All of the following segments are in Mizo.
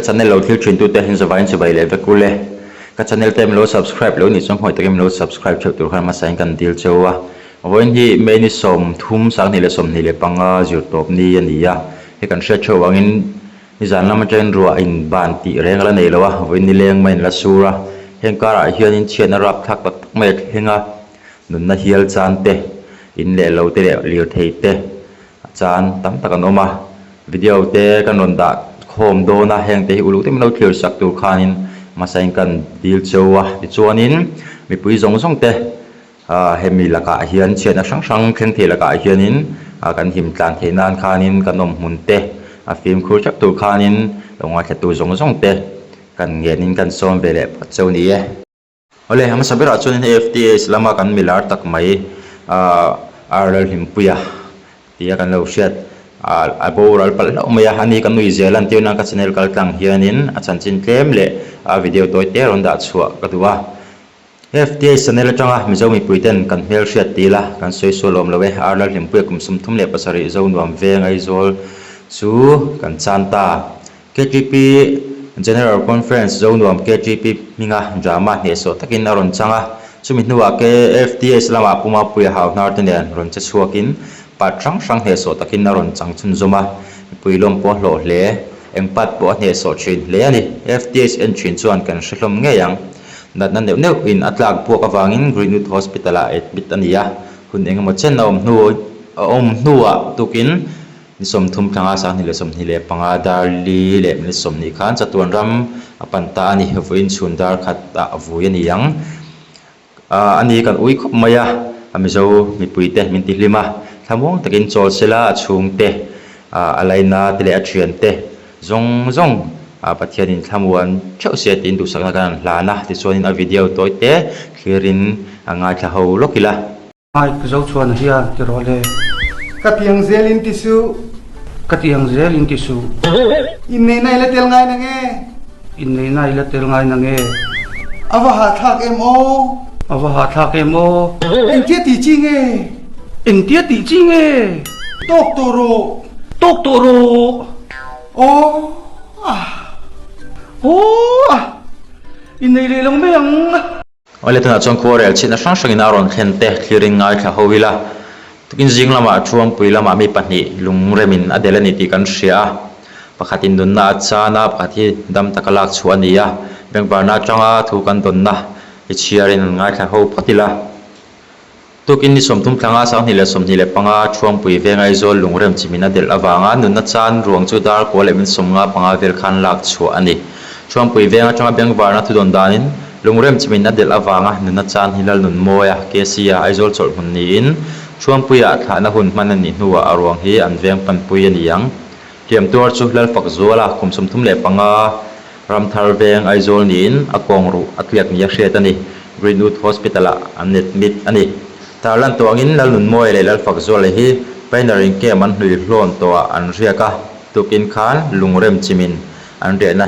channel lo thlir thin tute in zavaiin chibai leh vek ule. Ka channel te min lo subscribe lo nih chuan khawngaih takin min lo subscribe theuh tur khan hmasain kan dil cheu a. Vawiin hi May ni 30 2025 zir tawp ni a ni a. Hei kan hriat theuh vangin nizan lam atangin ruah in ban tih reng a la nei lo a, vawiin nileng maiin a la sur a. Heng karah hianin chhiatna rapthlak tak tak mai a thleng a, nunna hial chan te, in leh lo te leh lirthei te, A chan tam tak an awm a, video te kan rawn dah khawm dawn a, heng te hi uluk deuhin lo thlir sak tur khanin hmasain kan dil cheu a. Tichuanin mipui zawng zawng te hemi lakah hian chhiatna hrang hrang thleng thei lakah hianin kan him tlan theih nan khanin kan awm hmun te a fimkhur hrep tur khanin lo ngaithlatu zawng zawng te kan ngenin kan sawm ve leh phawt cheu ni e. Awle, a hmasa berah chuanin hei FTH lama kan milar tak mai ahh Lalhlimpuia tia kan lo hriat ahh a boral palh hlauh mai a, ani kan nui zel an tirna ka channel kal tlang hianin a chanchin tlem leh a video tawi te rawn dah chhuah ka duh a. FTH channel atanga Mizo mipui ten kan hmel hriat ti ila kan sawi sual awm lo e, R Lalhlimpuia kum 37 Zonuam veng Aizawl chu kan chan ta. KTP General Conference Zonuam KTP hminga drama hnehsawh takin a rawn chang a, chumi hnuah KFTS lamah Pu Mapuia hau hnar te nen rawn che chhuakin part hrang hrang hnehsawh takin a rawn chang chhunzawm a, mipui lawm pawh a hlawh hle. Eng part pawh a hnehsawh thin hle a ni. FTS en thin chuan kan hre hlawm ngei ang. Natna neuh neuhin a tlak buak avangin Greenwood Hospital-ah admit a ni a, hun engemaw chen a awm hnu a awm hnuah tukin, Ni 30 thlanga 2025 dar li leh minute 20 khan chatuan ram a pan ta a ni. Vawiin chhun dar khat ah a vui a ni ang. A ni kan ui khawp mai a, a Mizo mipui te min ti hlim a, thlamuang takin chawl sela a chhungte, a laina te leh a thian te zawng zawng Pathianin thlamuan theuh se tiin duhsakna kan han hlan a. Tichuanin a video tawi te thlirin a ngaithla ho lawk ila. Mike Zochhuana hian ti rawh le. Ka tiang zel in ti suh. Ka tiang zel in ti suh. Inneihna i la tel ngai na nge? Inneihna i la tel ngai na nge? A va hahthlak em aw? A va hahthlak em aw? Engtia tih chi nge? Engtia tih chi nge? Tawk tawh rawh. Tawk tawh rawh. Aw ah. Aw ah. Innei leh lo mai ang. Awle tunah chuan khuarel chhitna hrang hrangin a rawn thlen te thlirin ngaithla ho ila, tukin zing lamah Thuampui lamah mi pahnih lungremin a del a ni tih kan hria a, pakhatin nunna a chan a, pakhat hi dam taka lak chhuah a ni a, bengvarna atanga thu kan dawnna hi chhiarin an ngaithla ho phawt ila. Tukin ni 30 thlanga 2025 Thuampui veng Aizawl lungrem chimin a delh avanga nunna chan ruang chu dar kua leh min 55 vel khan lak chhuah a ni. Thuampui veng atanga bengvarna thudawn danin lungrem chimin a delh avanga nunna chan hi Lalnunmawia, KC-a Aizawl chawlhhmun niin Thuampuiah thlahna hun hman a nih hnuah a ruang hi an veng panpui a ni ang. Hliam tuar chu Lalfakzuala kum 35 Ramthar veng Aizawl niin a kawng ruh a tliak nia hriat a ni. Greenwood Hospital-ah an admit a ni. Tarlan tawh angin Lalnunmawia leh Lalfakzuala hi Pioneer Inkem an hlui hlawn tawhah an riak a, tukin khan lungrem chimin an riahna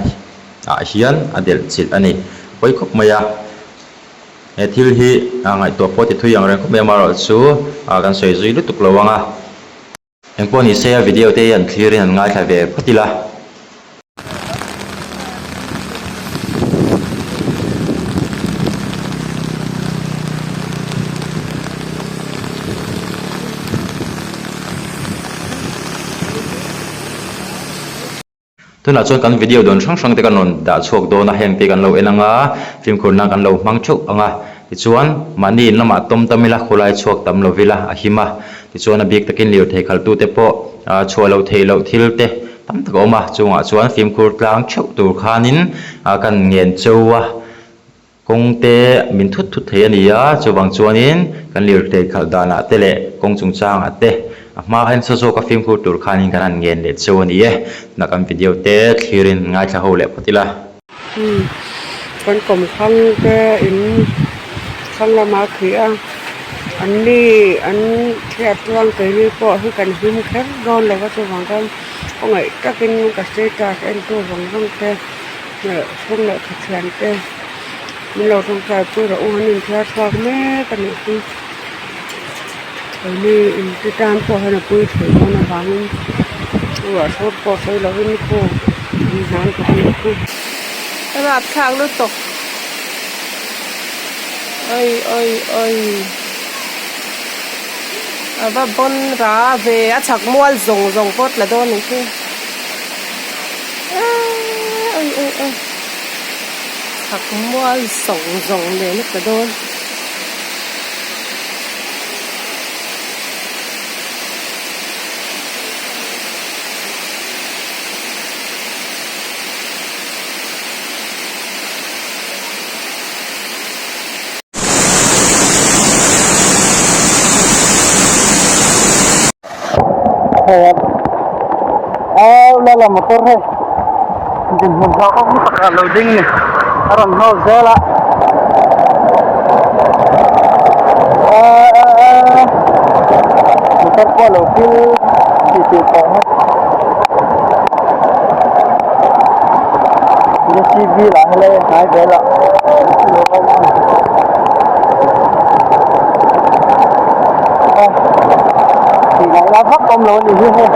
ah hian a delh chilh a ni. A pawi khawp mai a, he thil hi ngaihtuah pawh ti thui ang reng khawp mai amaherawhchu kan sawi zui lutuk lo ang a. Engpawh ni se a video te hi an thlir in an ngaithla ve phawt ila. Tunah chuan kan video dawn hrang hrang te kan rawn dah chhuak dawn a, heng te kan lo en ang a, fimkhur nan kan lo hmang theuh ang a, tichuan mahni in lamah tawm tam ila, khawlai chhuak tam lo ila a him a, tichuan a bik takin lirthei khalhtute pawh chhuah loh theih loh thil te tam tak a awm a, chungah chuan fimkhur tlang theuh tur khanin kan ngen cheu a. Kawng te min thut thut thei a ni a, chuvang chuanin kan lirthei khalh danah te leh kawng chungchangah te a hma khan saw zawka fimkhur tur khanin kan han ngen leh cheu a ni e. Tunah kan video te thlirin ngaithla ho leh phawt ila. Umm kan kawmkhang te in thlang lama khi a, an ni an chhiat chuan keini pawh hi kan hlim kher dawn lo va chuvang chuan khawngaih takin ka status entu zawng zawng te. Leh chhung leh khathian te min lo tawngtai pui rawh u an inthiar chhuak mek a nih hi keini inte tan pawh hian a pui thei dawn avangin ruah sur pawh sawi lovin khu. An hnar bawk a nih chu. Rapthlak lutuk. Oi oi oi. A va bawn ra ve a chhak mual zawng zawng pawh tla dawn ang chu. Aaaa oi oi oi. Chhak mual zawng zawng nen a tla dawn. La motor hei dinhmun hlauhawm takah lo ding ni a rawn haw zel a motor pawh a lo pil tih tih tawh mai. J_C_B lah helai a hnai velah tih ngaihna vak awm lo a ni hi hei.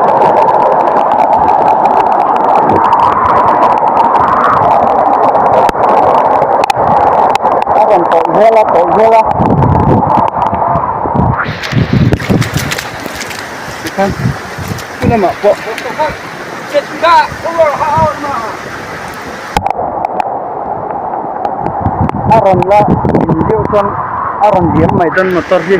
A rawn tawlh zel a tawlh zel a. Tikhan chu lamah pawh a rawn la in deuh chuan a rawn diam mai dawn motor hi.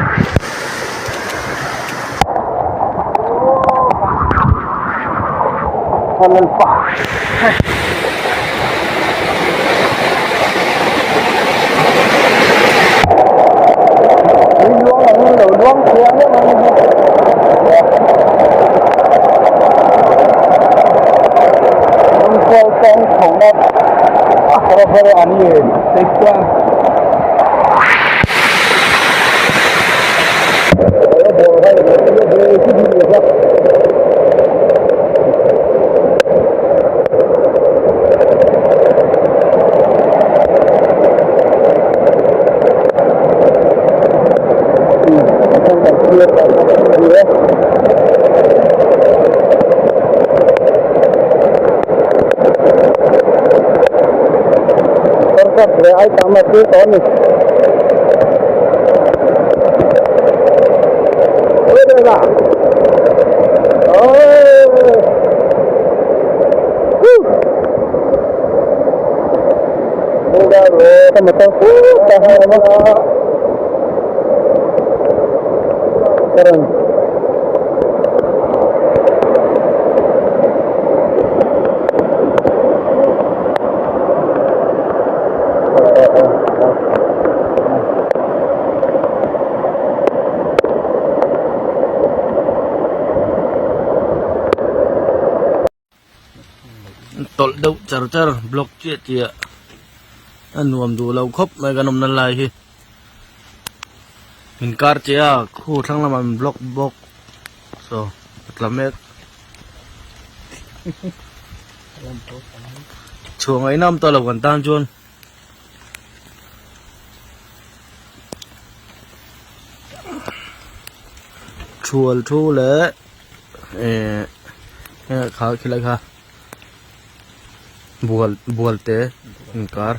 Tawlh deuh char char block chiah chiah a nuam duh lo khawp mai kan awmna lai hi min kar che a khu thlang lamah min block bawk saw a tla mek chhuah ngaihna awm tawh lo kan tan chuan. Thual thu leh eh kha khilai kha bual bual te inkar.